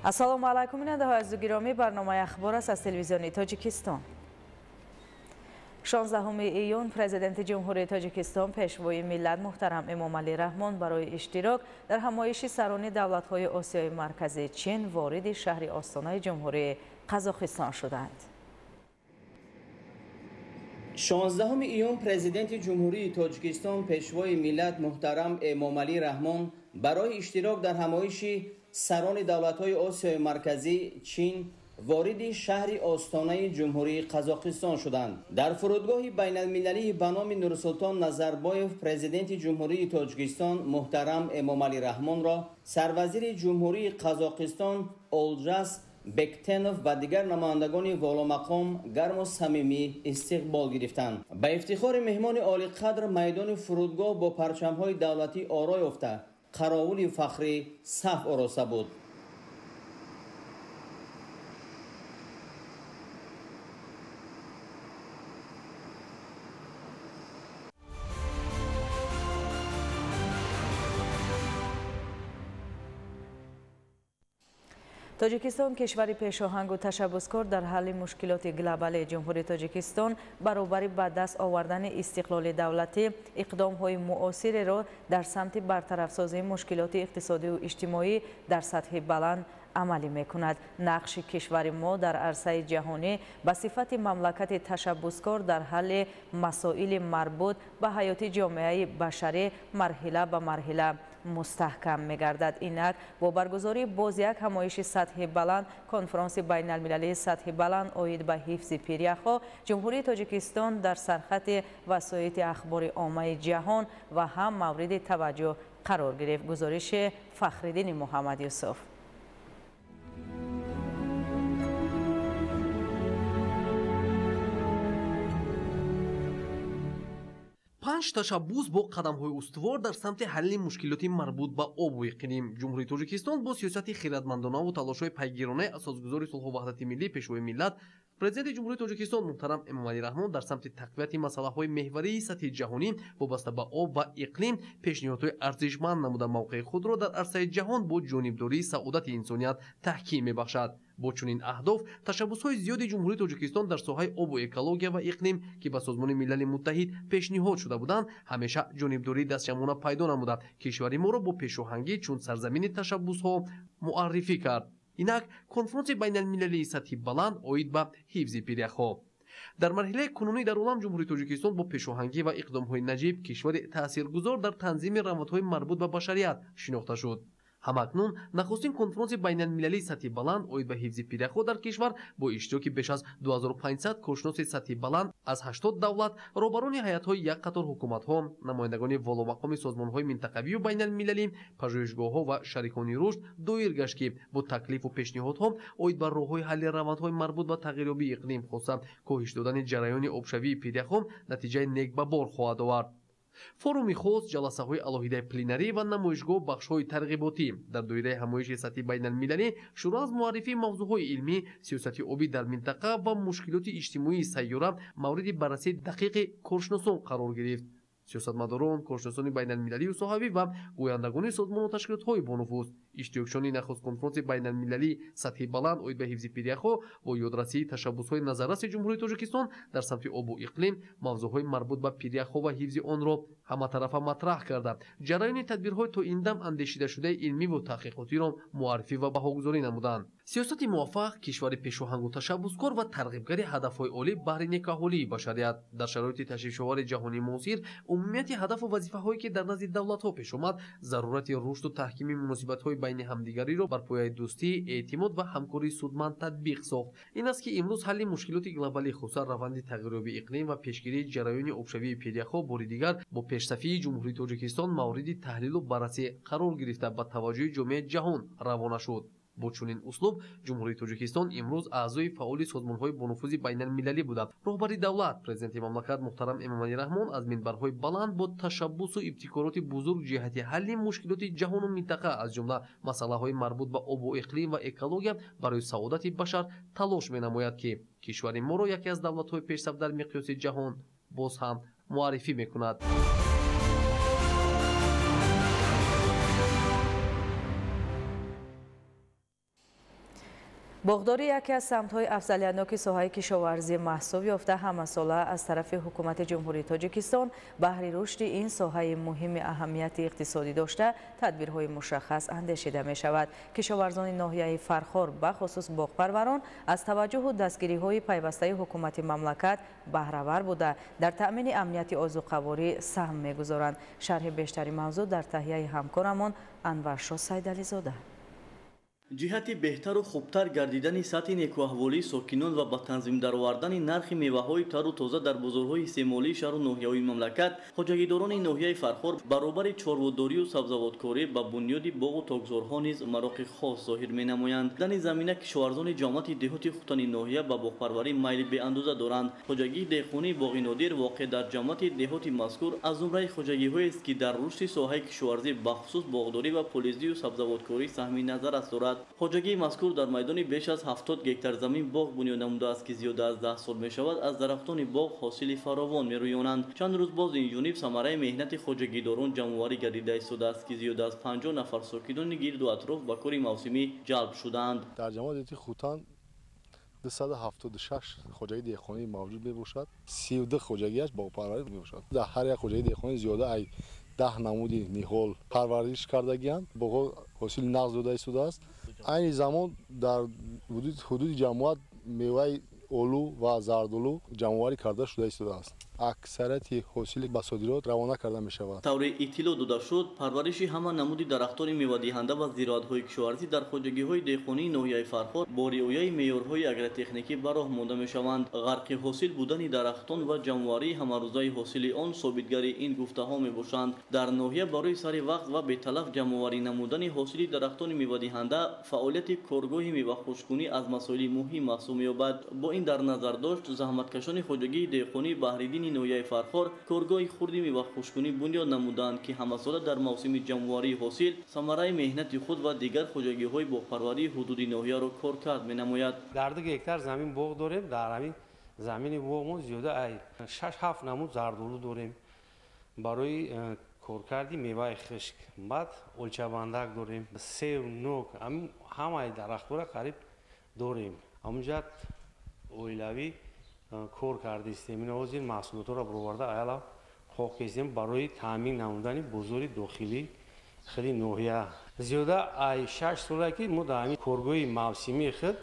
Ассалому алайкум, бинандаҳои азизу гиромӣ, барномаи ахбор аст аз телевизиони Тоҷикистон. 16 июн Президенти Ҷумҳурии Тоҷикистон, Пешвои миллат муҳтарам Эмомалӣ Раҳмон барои иштирок дар ҳамоиши сарони давлатҳои Осиёи Марказӣ Чин вориди шаҳри Остонаи Ҷумҳурии Қазоқистон шуданд. 16 июн Президенти Ҷумҳурии Тоҷикистон, Пешвои миллат муҳтарам Эмомалӣ Раҳмон барои иштирок дар ҳамоиши сарони давлатҳои Осиёи Марказӣ Чин вориди шаҳри Остонаи Ҷумҳурии Қазоқистон шуданд. Дар фурудгоҳи байналмилалии ба номи Нурсултон Назарбоев Президенти Ҷумҳурии Тоҷикистон муҳтарам Эмомалӣ Раҳмонро сарвазири Ҷумҳурии Қазоқистон Олжас Бектенов ва дигар намояндагони воломақом гарму самимӣ истиқбол гирифтанд. Ба ифтихори меҳмони олиқадр майдони фурудгоҳ бо парчамҳои давлатӣ оро ёфта, қаровули фахрӣ саф ороста буд. Тоҷикистон кишвари пешоҳангу ташаббускор дар ҳалли мушкилоти глобалии Ҷумҳурии Тоҷикистон баробари ба даст овардани истиқлоли давлатӣ иқдомҳои муосиреро дар самти бартарафсозии мушкилоти иқтисодию иҷтимоӣ дар сатҳи баланд амалӣ мекунад. Нақши кишвари мо дар арсаи ҷаҳонӣ ба сифати мамлакати ташаббускор дар ҳалли масоили марбут ба ҳаёти ҷомеаи башарӣ марҳила ба марҳила мустаҳкам мегардад. Инак бо баргузории боз як ҳамоиши сатҳи баланд, конфронси байналмилалии сатҳи баланд оид ба ҳифзи пиряхҳо, Ҷумҳурии Тоҷикистон дар сархати васоити ахбори оммаи ҷаҳон ва ҳам мавриди таваҷҷӯҳ қарор гирифт. Гузориши Фахриддини Муҳаммад Юсуф. Панҷ ташаббус бо қадамҳои устувор дар самти ҳалли мушкилоти марбут ба обу иқлим. Ҷумҳурии Тоҷикистон бо сиёсати хиратмандонаву талошҳои пайгиронаи асосгузори сулҳу ваҳдати миллӣ, Пешвои миллат, Президенти Ҷумҳурии Тоҷикистон муҳтарам Эмомалӣ Раҳмон дар самти тақвияти масъалаҳои меҳварии сатҳи ҷаҳонӣ вобаста ба об ва иқлим пешниҳодҳои арзишманд намуда мавқеи худро дар арсаи ҷаҳон бо ҷонибдории саодати инсоният таҳким мебахшад. Бо чунин аҳдоф ташаббусҳои зиёди Ҷумҳурии Тоҷикистон дар соҳаи обу экология ва иқлим, ки ба Созмони Милали Муттаҳид пешниҳод шуда буданд, ҳамеша ҷонибдории дастҷамъона пайдо намуда, кишвари моро бо пешоҳангӣ чун сарзамини ташаббусҳо муаррифӣ кард. Инак конфронси байналмилалии сатҳи баланд оид ба ҳифзи пиряхҳо. Дар марҳилаи кунунӣ дар олам Ҷумҳурии Тоҷикистон бо пешоҳангӣ ва иқдомҳои наҷиб кишвари таъсиргузор дар танзими равандҳои марбут ба башарият шинохта шуд. Ҳамакнун нахустин конфронси байналмилалии сатҳи баланд оид ба ҳифзи пиряхҳо дар кишвар бо иштироки беш аз 2500 коршиноси сатҳи баланд аз 80 давлат, роҳбарони ҳайатҳои як қатор ҳукуматҳо, намояндагони воломақоми созмонҳои минтақавию байналмилалӣ, пажӯҳишгоҳҳо ва шарикони рушд доир гашт, ки бо таклифу пешниҳодҳо оид ба роҳҳои ҳалли равандҳои марбут ба тағйирёбии иқлим, хоса коҳиш додани ҷараёни обшавии пиряхҳо натиҷаи нек ба бор хоҳад овард. Форуми хос, ҷаласаҳои алоҳидаи пленарӣ ва намоишгоҳ бахшҳои тарғиботӣ дар доираи ҳамоиши сатҳи байналмилалӣ шурӯъ аз муаррифии мавзӯъҳои илмӣ, сиёсати обӣ дар минтақа ва мушкилоти иҷтимоии сайёра мавриди баррасии дақиқи коршиносон қарор гирифт. Сиёсатмадорон, коршиносони байналмилалию соҳавӣ ва гӯяндагони созмону ташкилотҳои бонуфуз иштирокчиёни нахуст конфронси байналмилалии сатҳи баланд оид ба ҳифзи пиряхҳо бо ёдрасии ташаббусҳои назарраси Ҷумҳурии Тоҷикистон дар самти обу иқлим мавзӯъҳои марбут ба пиряхҳо ва ҳифзи онро ҳаматарафа матраҳ карда, ҷараёни тадбирҳои то ин дам андешидашудаи илмиву таҳқиқотиро муаррифӣ ва баҳогузорӣ намуданд. Сиёсати муваффақ, кишвари пешоҳангу ташаббускор ва тарғибгари ҳадафҳои олӣ баҳри некаҳолии башарият дар шароити ташвишовари ҷаҳонии муосир, умумияти ҳадафу вазифаҳое ки дар назди давлатҳо пеш омад, зарурати рушду таҳкими муносибатҳои байни ҳамдигариро бар пояи дӯстӣ, эътимод ва ҳамкории судманд татбиқ сохт. Ин аст ки имрӯз ҳалли мушкилоти глобалӣ, хусусан раванди тағйирёбии иқлим ва пешгирии ҷараёни обшавии пиряхҳо бори дигар бо пешсафии Ҷумҳурии Тоҷикистон мавриди таҳлилу баррасӣ қарор гирифта ба таваҷҷӯҳи ҷомеаи ҷаҳон равона шуд. Бо чунин услуб Ҷумҳурии Тоҷикистон имрӯз аъзои фаъоли созмонҳои бонуфузи байналмилалӣ буда. Роҳбари давлат, Президенти мамлакат муҳтарам Эмомалӣ Раҳмон аз минбарҳои баланд бо ташаббусу ибтикороти бузург ҷиҳати ҳалли мушкилоти ҷаҳону минтақа, аз ҷумла масъалаҳои марбут ба обу иқлим ва экология барои саодати башар талош менамояд, ки кишвари моро яке аз давлатҳои пешсаф дар миқёси ҷаҳон боз ҳам муаррифӣ мекунад. Боғдорӣ яке аз самтҳои афзалиятноки соҳаи кишоварзӣ маҳсуб ёфта, ҳамасола аз тарафи ҳукумати Ҷумҳурии Тоҷикистон баҳри рушди ин соҳаи муҳими аҳамияти иқтисодӣ дошта тадбирҳои мушаххас андешида мешавад. Кишоварзони ноҳияи Фархор, бахусус боғпарварон, аз таваҷҷуҳу дастгириҳои пайвастаи ҳукумати мамлакат баҳравар буда, дар таъмини амнияти озуқаворӣ саҳм мегузоранд. Шарҳи бештари мавзӯъ дар таҳияи ҳамкорамон Анваршо Сайдализода. Ҷиҳати беҳтару хубтар гардидани сатҳи некуаҳволии сокинон ва ба танзим даровардани нархи меваҳои тару тоза дар бозорҳои истеъмолии шаҳру ноҳияҳои мамлакат, хоҷагидорони ноҳияи Фархор баробари чорводорию сабзавоткорӣ ба бунёди боғу токзорҳо низ мароқи хос зоҳир менамоянд. Дар ин замина кишоварзони ҷамоати деҳоти Хутани ноҳия ба боғпарварӣ майли беандоза доранд. Хоҷагии деҳқонии Боғи Нодир воқеъ дар ҷамоати деҳоти мазкур аз зумраи хоҷагиҳоест, ки дар рушди соҳаи кишоварзӣ бахусус боғдорӣ ва полизию сабзавоткорӣ саҳми назаррас дорад. Хоҷагии мазкур дар майдони беш аз 70 гектар замин боғ бунёд намудааст, ки зиёда аз 10 сол мешавад аз дарахтони боғ ҳосили фаровон мерӯёнанд. Чанд рӯз боз ин ҷониб самараи меҳнати хоҷагидорон ҷамъоварӣ гардида истодааст, ки зиёда аз 50 нафар сокинони гирду атроф ба кори мавсимӣ ҷалб шудаанд. Дар ҷамоати Хутан 276 хоҷагии деҳқонӣ мавҷуд мебошад. 32 хоҷагиаш боғпарварӣ мебошад. Дар ҳар як хоҷагии деҳқонӣ зиёда аз 10 намуди ниҳол парвариш кардагианд. Боғҳо ҳосили нағз дода истодааст. Айни замон дар ҳудуди ҷамоат меваи олу ва зардолу ҷамъоварӣ карда шуда истодааст. Аксарияти ҳосили ба содирот равона карда мешавад. Тавре иттилоъ дода шуд, парвариши ҳама намуди дарахтони мевадиҳанда ва зироатҳои кишоварзӣ дар хоҷагиҳои деҳқонии ноҳияи Фархор бо риояи меъёрҳои агротехникӣ ба роҳ монда мешаванд. Ғарқи ҳосил будани дарахтон ва ҷамъоварии ҳамарӯзаи ҳосили он собитгари ин гуфтаҳо мебошанд. Дар ноҳия барои сари вақт ва беталаф ҷамъоварӣ намудани ҳосили дарахтони мевадиҳанда фаъолияти коргоҳи мевахушккунӣ аз масоили муҳим маҳсуб меёбад. Бо ин дар назар дошт, заҳматкашони хоҷагии деҳқонии Баҳриддини ноҳияи Фархор коргоҳи хурди мевахушккунӣ бунёд намуданд, ки ҳамасола дар мавсими ҷамъоварии ҳосил самараи меҳнати худ ва дигар хоҷагиҳои боғпарварии ҳудуди ноҳияро коркард менамояд. Дар 2 гектар замин боғ дорем. Дар ҳамин замини боғмон зиёда аз 6-7 намуд зардолу дорем барои коркарди меваи хушк. Баъд олчабандак дорем, сев, нок, ҳамаи дарахтҳоро қариб дорем. Ҳамунҷа оилавӣ кор кардистем. Ин ҳозир маҳсулотҳоро бароварда аяла хок кесем барои таъмин намудани бозори дохилӣ худи ноҳия. Зиёда ай 6 сола ки мо дар ҳамин коргоҳи мавсимии худ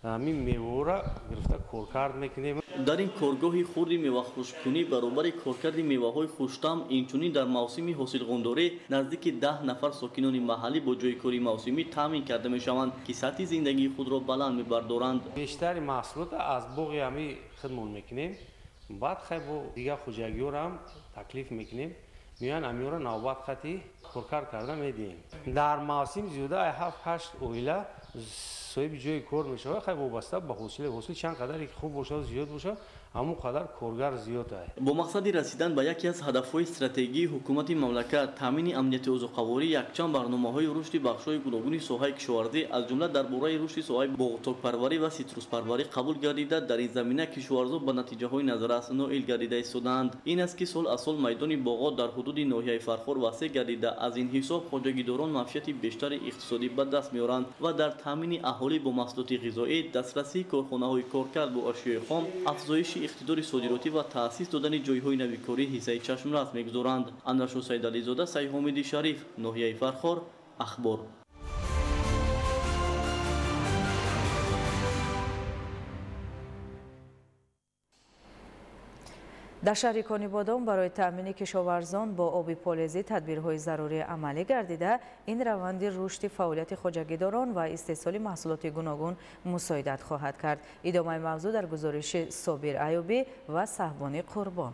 ҳамин меваҳоро гирифта коркард мекунем. Дар ин коргоҳи хурди мевахушккунӣ баробари коркарди меваҳои хуштам, инчунин дар мавсими ҳосилғондорӣ наздики 10 нафар сокинони маҳаллӣ бо ҷойи кори мавсимӣ таъмин карда мешаванд, ки сатҳи зиндагии худро баланд мебардоранд. Бештари маҳсулотро аз боғи ҳамин худмон мекунем. Баъд хай бо дигар хоҷагиҳоро ҳам таклиф мекунем. Меоянд ҳаминҳоро навбат хати коркард карда медиҳем. Дар мавсим зиёда аз 7-8 оила соҳиби ҷойи кор мешавад. Хай вобаста ба ҳосил, ҳосил чанд қадаре ки хуб бошад, зиёд бошад, ҳамон қадар коргар зиёд аст. Бо мақсади расидан ба яке аз ҳадафҳои стратегии ҳукумати мамлакат, таъмини амнияти озуқаворӣ, якчанд барномаҳои рушди бахшҳои гуногуни соҳаи кишоварзӣ, аз ҷумла дар бораи рушди соҳаи боғтокпарварӣ ва ситруспарварӣ қабул гардида, дар ин замина кишоварзон ба натиҷаҳои назаррас ноил гардида истодаанд. Ин аст, ки сол аз сол майдони боғот дар ҳудуди ноҳияи Фархор васеъ гардида, аз ин ҳисоб хоҷагидорон манфиати бештари иқтисодӣ ба даст меоранд ва дар таъмини аҳолӣ бо маҳсулоти ғизоӣ, дастрасии корхонаҳои коркард бо ашёи хом, афзоиши иқтидори содиротӣ ва таъсис додани ҷойҳои нави корӣ ҳиссаи чашмрас мегузоранд. Анваршо Сайдализода, Сайҳомиди Шариф, ноҳияи Фархор, Ахбор. Дар шаҳри Конибодом барои таъмини кишоварзон бо оби полезӣ тадбирҳои зарурӣ амалӣ гардида, ин раванди рушди фаъолияти хоҷагидорон ва истеҳсоли маҳсулоти гуногун мусоидат хоҳад кард. Идомаи мавзӯъ дар гузориши Собир Аюбӣ ва Саҳбони Қурбон.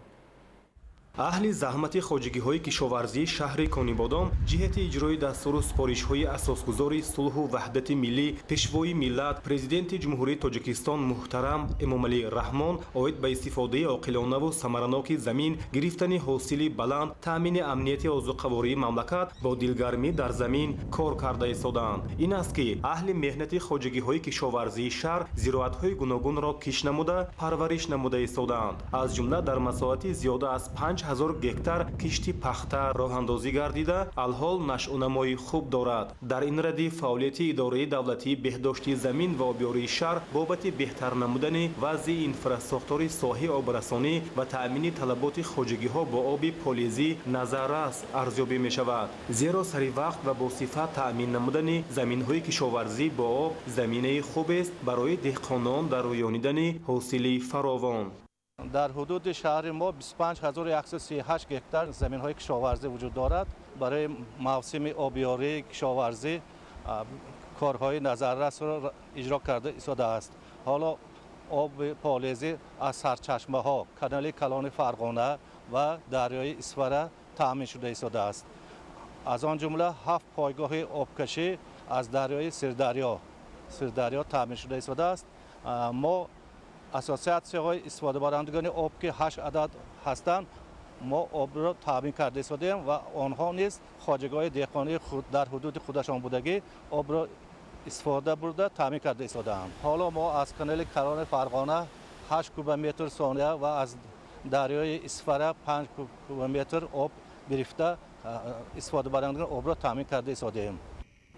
Аҳли заҳмати хоҷагиҳои кишоварзии шаҳри Конибодом ҷиҳати иҷрои дастуру супоришҳои асосгузори сулҳу ваҳдати миллӣ, пешвои миллат, президенти Ҷумҳурии Тоҷикистон муҳтарам Эмомалӣ Раҳмон оид ба истифодаи оқилонаву самараноки замин, гирифтани ҳосили баланд, таъмини амнияти озуқавории мамлакат бо дилгармӣ дар замин кор карда истодаанд. Ин аст, ки аҳли меҳнати хоҷагиҳои кишоварзии шаҳр зироатҳои гуногунро кишт намуда, парвариш намуда истодаанд. Аз ҷумла дар масоҳати зиёда аз 5 ҳазор гектар кишти пахта роҳандозӣ гардида, алҳол нашъунамои хуб дорад. Дар ин радиф фаъолияти идораи давлатии беҳдошти замин ва обёрии шаҳр бобати беҳтар намудани вазъи инфрасохтори соҳаи обрасонӣ ва таъмини талаботи хоҷагиҳо бо оби полезӣ назаррас арзёбӣ мешавад. Зеро сари вақт ва бо сифат таъмин намудани заминҳои кишоварзӣ бо об заминаи хубест барои деҳқонон дар рӯёнидани ҳосили фаровон. Дар ҳудуди шаҳри мо 25138 гектар заминҳои кишоварзӣ вуҷуд дорад. Барои мавсими обёрии кишоварзӣ корҳои назаррасро иҷро карда истодааст. Ҳоло оби полезӣ аз сарчашмаҳо, канали калони Фарғона ва дарёи Исфара таъмин шуда истодааст. Аз он ҷумла 7 пойгоҳи обкашӣ аз дарёи Сирдарё таъмин шуда истодааст. Мо ассотсиатсияҳои истифодабарандагони об, ки 8 адад ҳастанд, мо обро таъмин карда истодаем ва онҳо низ хоҷагиҳои деҳқонии дар ҳудуди худашон будагӣ обро истифода бурда таъмин карда истодаанд. Ҳоло мо аз канали калони Фарғона 8 кубометр сония ва аз дарёи Исфара 5 кубометр об гирифта истифодабарандагони обро таъмин карда истодаем.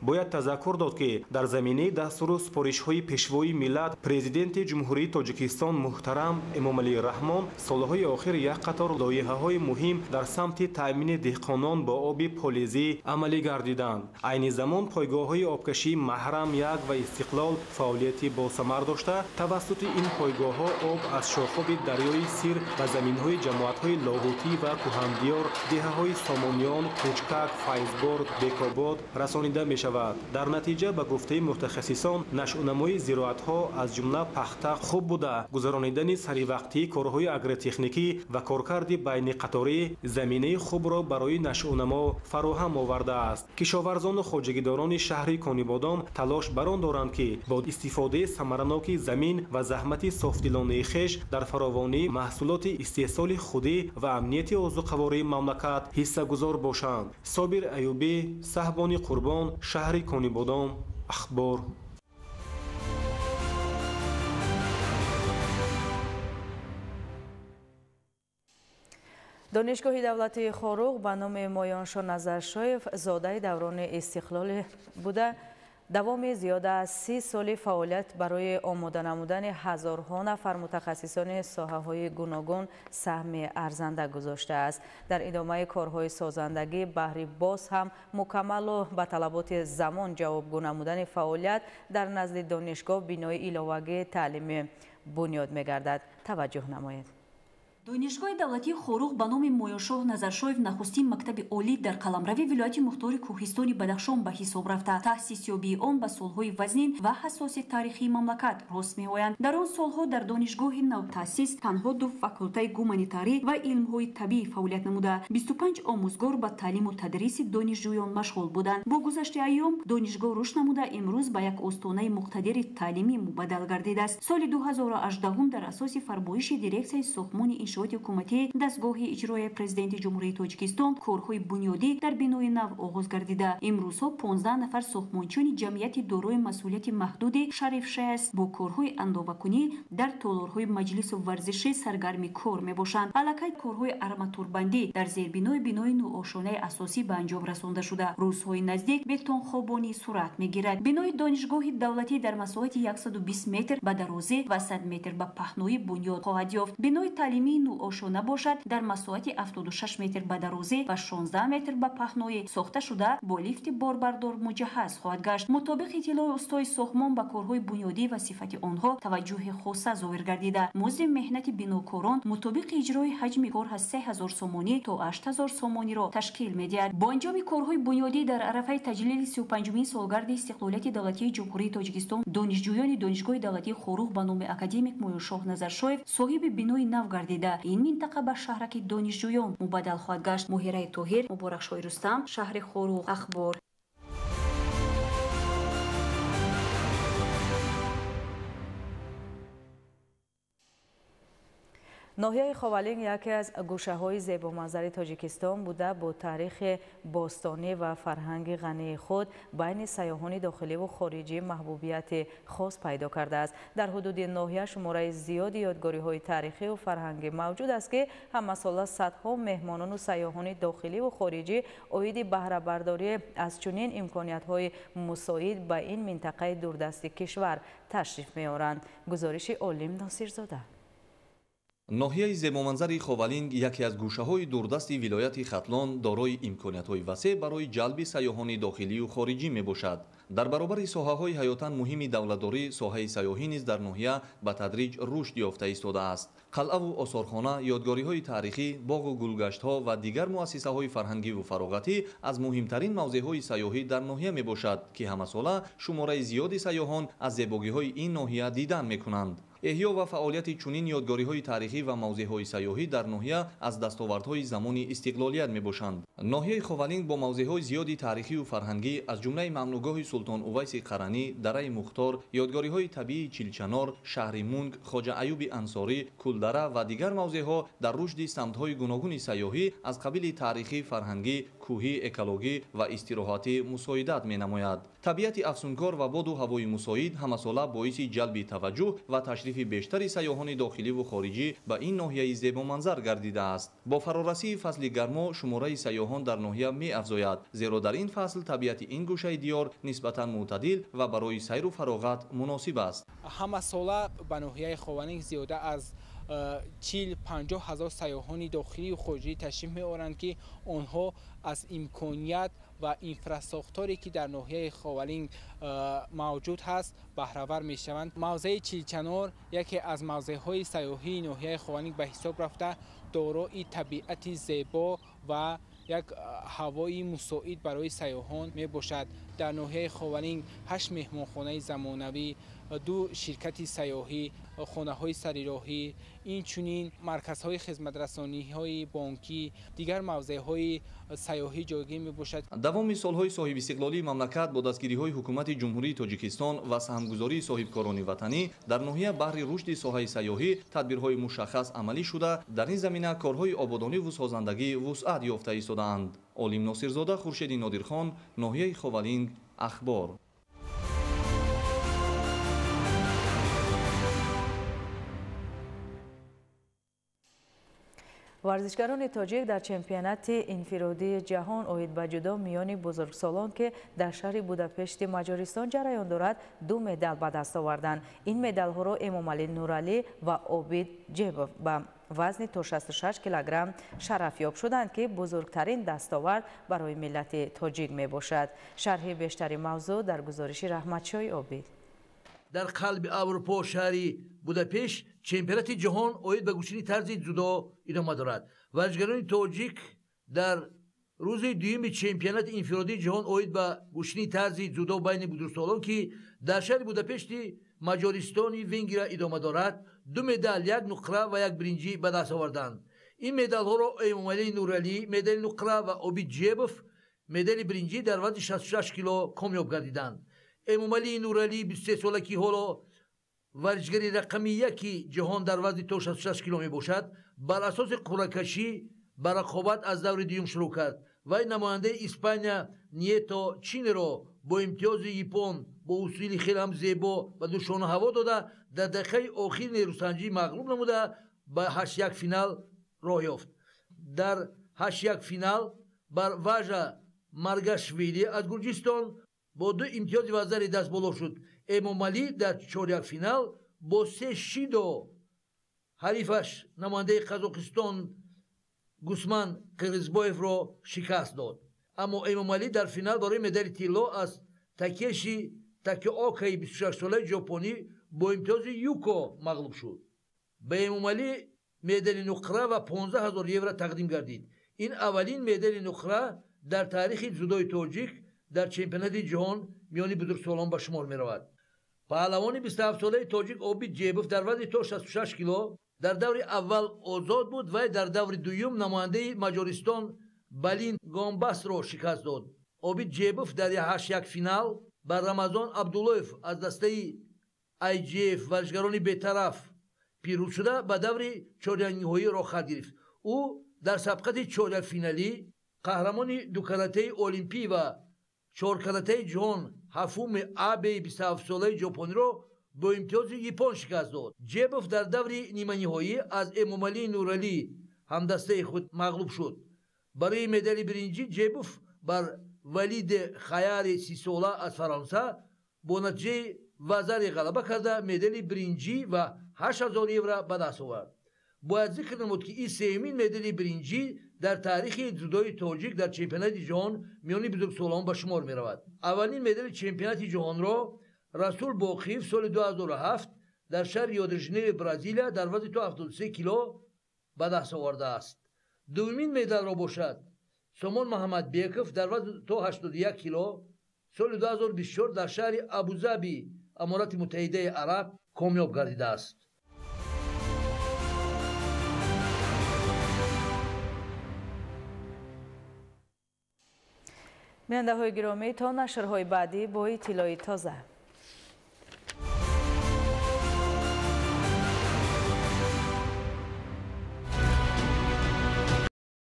Бояд тазаккур дод, ки дар заминаи дастуру супоришҳои Пешвои миллат, Президенти Ҷумҳурии Тоҷикистон муҳтарам Эмомалӣ Раҳмон солҳои охир як қатор лоиҳаҳои муҳим дар самти таъмини деҳқонон бо оби полезӣ амалӣ гардиданд. Айни замон пойгоҳҳои обкашии Маҳрам 1 ва Истиқлол фаъолияти босамар дошта, тавассути ин пойгоҳҳо об аз шохоби дарёи Сир ба заминҳои ҷамоатҳои Лоҳутӣ ва Кӯҳандиёр, деҳаҳои Сомониён, Кӯчкак, Файзбор, Бекобод расонида мешавад. Дар натиҷа, ба гуфтаи мутахассисон, нашъунамои зироатҳо аз ҷумла пахта хуб буда, гузаронидани саривақтии корҳои агротехникӣ ва коркарди байниқаторӣ заминаи хубро барои нашъунамо фароҳам овардааст. Кишоварзону хоҷагидорони шаҳри Конибодом талош бар он доранд, ки бо истифодаи самараноки замин ва заҳмати софдилонаи хеш дар фаровонии маҳсулоти истеҳсоли худӣ ва амнияти озуқавории мамлакат ҳиссагузор бошанд. Собир Аюбӣ, Саҳбони Қурбон, шаҳри Конибодом, Ахбор. Донишгоҳи давлатии Хоруғ ба номи Моёншо Назаршоев зодаи даврони истиқлолӣ буда, давоми зиёда аз 30 соли фаъолият барои омода намудани ҳазорҳо нафар мутахассисони соҳаҳои гуногун саҳми арзанда гузоштааст. Дар идомаи корҳои созандагӣ баҳри боз ҳам мукаммалу ба талаботи замон ҷавобгӯ намудани фаъолият дар назди донишгоҳ бинои иловагии таълимӣ бунёд мегардад. Таваҷҷӯҳ намоед. Донишгоҳи давлатии Хоруғ ба номи Моёншоҳ Назаршоев нахустин мактаби олӣ дар қаламрави вилояти мухтори Кӯҳистони Бадахшон ба ҳисоб рафта, таъсисёбии он ба солҳои вазнин ва ҳассоси таърихии мамлакат рост меоянд. Дар он солҳо дар донишгоҳи навтаъсис танҳо 2 факултаи гуманитарӣ ва илмҳои табиӣ фаъолият намуда, 25 омӯзгор ба таълиму тадриси донишҷӯён машғул буданд. Бо гузашти айём донишгоҳ рушд намуда, имрӯз ба як остонаи муқтадири таълимӣ мубаддал гардидааст. Соли 2018 дар асоси фармоиши дирексияи сохтмони иншооти ҳукуматӣ дастгоҳи иҷроияи Президенти Ҷумҳурии Тоҷикистон корҳои бунёдӣ дар бинои нав оғоз гардида. Имрӯзҳо 15 нафар сохтмончиёни ҷамъияти дорои масъулияти маҳдуди Шариф ШС бо корҳои андовакунӣ дар толорҳои маҷлису варзишӣ саргарми кор мебошанд. Аллакай корҳои арматурбандӣ дар зербинои бинои нуошонаи асосӣ ба анҷом расонда шуда, рӯзҳои наздик бетонхобонӣ сурат мегирад. Бинои донишгоҳи давлатӣ дар масоҳати 120 метр ба дарозӣ ва 100 метр ба паҳноӣ бунёд хоҳад ёфт. Бинои таълимии нуошона бошад дар масоҳати 76 метр ба дарозӣ ва 16 метр ба паҳноӣ сохта шуда, бо лифти борбардор муҷаҳҳаз хоҳад гашт. Мутобиқи иттилои устои сохтмон ба корҳои бунёдӣ ва сифати онҳо таваҷҷӯҳи хоса зоҳир гардида, музди меҳнати бинокорон мутобиқи иҷрои ҳаҷми кор аз 3000 сомонӣ то 8000 сомониро ташкил медиҳад. Бо анҷоми корҳои бунёдӣ дар арафаи таҷлили 35-умин солгарди истиқлолияти давлатии Ҷумҳурии Тоҷикистон донишҷӯёни Донишгоҳи давлатии Хоруғ ба номи академик Моёншоҳ Назаршоев соҳиби бинои нав гардида, ин минтақа ба шаҳраки донишҷӯён мубаддал хоҳад гашт. Муҳираи Тоҳир, Муборакшоҳи Рустам, шаҳри Хоруғ, Ахбор. Ноҳияи Ховалинг яке аз гӯшаҳои зебоманзари Тоҷикистон буда, бо таърихи бостонӣ ва фарҳанги ғании худ байни сайёҳони дохиливу хориҷӣ маҳбубияти хос пайдо кардааст. Дар ҳудуди ноҳия шумораи зиёди ёдгориҳои таърихиву фарҳангӣ мавҷуд аст, ки ҳамасола садҳо меҳмонону сайёҳони дохиливу хориҷӣ оиди баҳрабардорӣ аз чунин имкониятҳои мусоид ба ин минтақаи дурдасти кишвар ташриф меоранд. Гузориши Олим Носирзода. Ноҳияи зебоманзари Ховалинг яке аз гӯшаҳои дурдасти вилояти Хатлон дорои имкониятҳои васеъ барои ҷалби сайёҳони дохилию хориҷӣ мебошад. Дар баробари соҳаҳои ҳаётан муҳими давлатдорӣ, соҳаи сайёҳӣ низ дар ноҳия ба тадриҷ рушд ёфта истодааст. Қалъаву осорхона, ёдгориҳои таърихӣ, боғу гулгаштҳо ва дигар муассисаҳои фарҳангиву фароғатӣ аз муҳимтарин мавзеъҳои сайёҳӣ дар ноҳия мебошад, ки ҳамасола шумораи зиёди сайёҳон аз зебогиҳои ин ноҳия дидан мекунанд. Эҳё ва фаъолияти чунин ёдгориҳои таърихӣ ва мавзеъҳои сайёҳӣ дар ноҳия аз дастовардҳои замони истиқлолият мебошанд. Ноҳияи Ховалинг бо мавзеъҳои зиёди таърихию фарҳангӣ, аз ҷумлаи мамнуъгоҳи Султон Увайси Қаранӣ, дараи Мухтор, ёдгориҳои табиии Чилчанор, шаҳри Мунг, Хоҷа Аюби Ансорӣ, Кулдара ва дигар мавзеъҳо дар рушди самтҳои гуногуни сайёҳӣ аз қабили таърихӣ, фарҳангӣ, кӯҳӣ, экологӣ ва истироҳатӣ мусоидат менамояд. Табиати афсункор ва боду ҳавои мусоид ҳамасола боиси ҷалби таваҷҷӯҳ ва ташрифи бештари сайёҳони дохиливу хориҷӣ ба ин ноҳияи зебоманзар гардидааст. Бо фарорасии фасли гармо шумораи сайёҳон дар ноҳия меафзояд, зеро дар ин фасл табиати ин гӯшаи диёр нисбатан мӯътадил ва барои сайру фароғат муносиб аст. Ҳамасола ба ноҳияи Ховалинг зиёда аз 40-50 ҳазор сайёҳони дохилию хориҷӣ ташриф меоранд, ки онҳо аз имконият ва инфрасохторе ки дар ноҳияи Ховалинг мавҷуд ҳаст баҳравар мешаванд. Мавзеи Чилчанор яке аз мавзеъҳои сайёҳии ноҳияи Ховалинг ба ҳисоб рафта, дорои табиати зебо ва як ҳавои мусоид барои сайёҳон мебошад. Дар ноҳияи Ховалинг 8 меҳмонхонаи замонавӣ, 2 ширкати сайёҳӣ, хонаҳои сарироҳӣ, инчунин марказҳои хизматрасониҳои бонкӣ, дигар мавзеъҳои сайёҳӣ ҷойгир мебошад. Давоми солҳои соҳибистиқлолии мамлакат бо дастгириҳои ҳукумати Ҷумҳурии Тоҷикистон ва саҳмгузории соҳибкорони ватанӣ дар ноҳия баҳри рушди соҳаи сайёҳӣ тадбирҳои мушаххас амалӣ шуда, дар ин замина корҳои ободониву созандагӣ вусъат ёфта истодаанд. Олим Носирзода, Хуршеди Нодирхон, ноҳияи Ховалинг, Ахбор. Варзишгарони тоҷик дар чемпионати инфиродии ҷаҳон оид ба ҷудо миёни бузургсолон, ки дар шаҳри Будапешти Маҷористон ҷараён дорад, 2 медал ба даст оварданд. Ин медалҳоро Эмомалӣ Нуралӣ ва Обид Ҷебов ба вазни то 66 килограмм шарафёб шуданд, ки бузургтарин дастовард барои миллати тоҷик мебошад. Шарҳи бештари мавзӯъ дар гузориши Раҳматшоҳи Обид. Дар қалби Аврупо шаҳри Будапешт чемпионати ҷаҳон оид ба гӯштини тарзи ҷудо идома дорад. Варзишгарони тоҷик дар рӯзи дуюми чемпионати инфиродии ҷаҳон оид ба гӯштини тарзи ҷудо байни бузургсолон, ки дар шаҳри Будапешти Маҷористони Венгрия идома дорад, 2 медал, 1 нуқра ва 1 биринҷӣ ба даст оварданд. Ин медалҳоро Эмомалӣ Нуралӣ медали нуқра ва Обид Ҷебов медали биринҷӣ дар вазни 66 кило комёб гардиданд. Эмомалӣ Нуралӣ 23 сола, ки ҳоло варзишгари рақами 1 ҷаҳон дар вазни то 66 кило мебошад, бар асоси қуръакашӣ ба рақобат аз даври дуюм шурӯъ кард. Вай намояндаи Испания Нието Чинеро бо имтиёзи япон бо усули хеле ҳам зебо ба душона ҳаво дода, дар дақиқаи охири нерӯсанҷӣ мағлуб намуда ба 8-1 финал роҳ ёфт. Дар 8-1 финал бар Важа Маргашвили аз Гурҷистон бо 2 имтиёзи вазари даст боло шуд. Эмомалӣ дар 4-1 финал бо 3 шидо ҳарифаш намояндаи Қазоқистон Гусман Қирғизбоевро шикаст дод. Аммо Эмомалӣ дар финал барои медали тилло аз Такеши Такеокаи 26-солаи ҷопонӣ бо имтиёзи юко мағлуб шуд. Ба Эмомалӣ медали нуқра ва 15 000 евро тақдим гардид. Ин аввалин медали нуқра дар таърихи ҷудои тоҷик дар чемпионати ҷаҳон миёни бузургсолон ба шумор меравад. Паҳлавони 27-солаи тоҷик Обид Ҷебов дар вазни то 66 кило дар даври аввал озод буд, вай дар даври дуюм намояндаи Маҷористон Балин Гомбасро шикаст дод. Обид Ҷебов дар 8-1 финал бар Рамазон Абдуллоев аз дастаи IGF варзишгарони бетараф Пирӯз шуда ба даври чорякниҳоӣ роҳ хат гирифт. Ӯ дар сабқати чорякфиналӣ қаҳрамони дукаратаи олимпӣ ва чоркаратаи ҷаҳон Ҳафуми Абеи 27-солаи ҷопониро бо имтиёзи иппон шикаст дод. Ҷебов дар даври ниманиҳоӣ аз Эмомалӣ Нуралӣ, ҳамдастаи худ, мағлуб шуд. Барои медали биринҷӣ Ҷебов бар Валиде Хаяри 30-сола аз Фаронса бо натиҷаи вазари ғалаба карда, медали биринҷӣ ва 8000 евро ба даст овард. Бояд зикр намуд, ки ин сеюмин медали биринҷӣ дар таърихи дзюдои тоҷик дар чемпионати ҷаҳон миёни бузургсолон ба шумор меравад. Аввалин медали чемпионати ҷаҳонро Расул Боқиев соли 2007 дар шаҳри Рио-де-Жанейро, Бразилия, дар вазни то 73 кило ба даст овардааст. Дуввумин медалро бошад Сомон Маҳамадбеков дар вазни то 81 кило соли 2024 дар шаҳри Абузаби, Аморати Муттаҳидаи Араб, комёб гардидааст. Бинандаҳои гиромӣ, то нашрҳои баъдӣ бо иттилои тоза.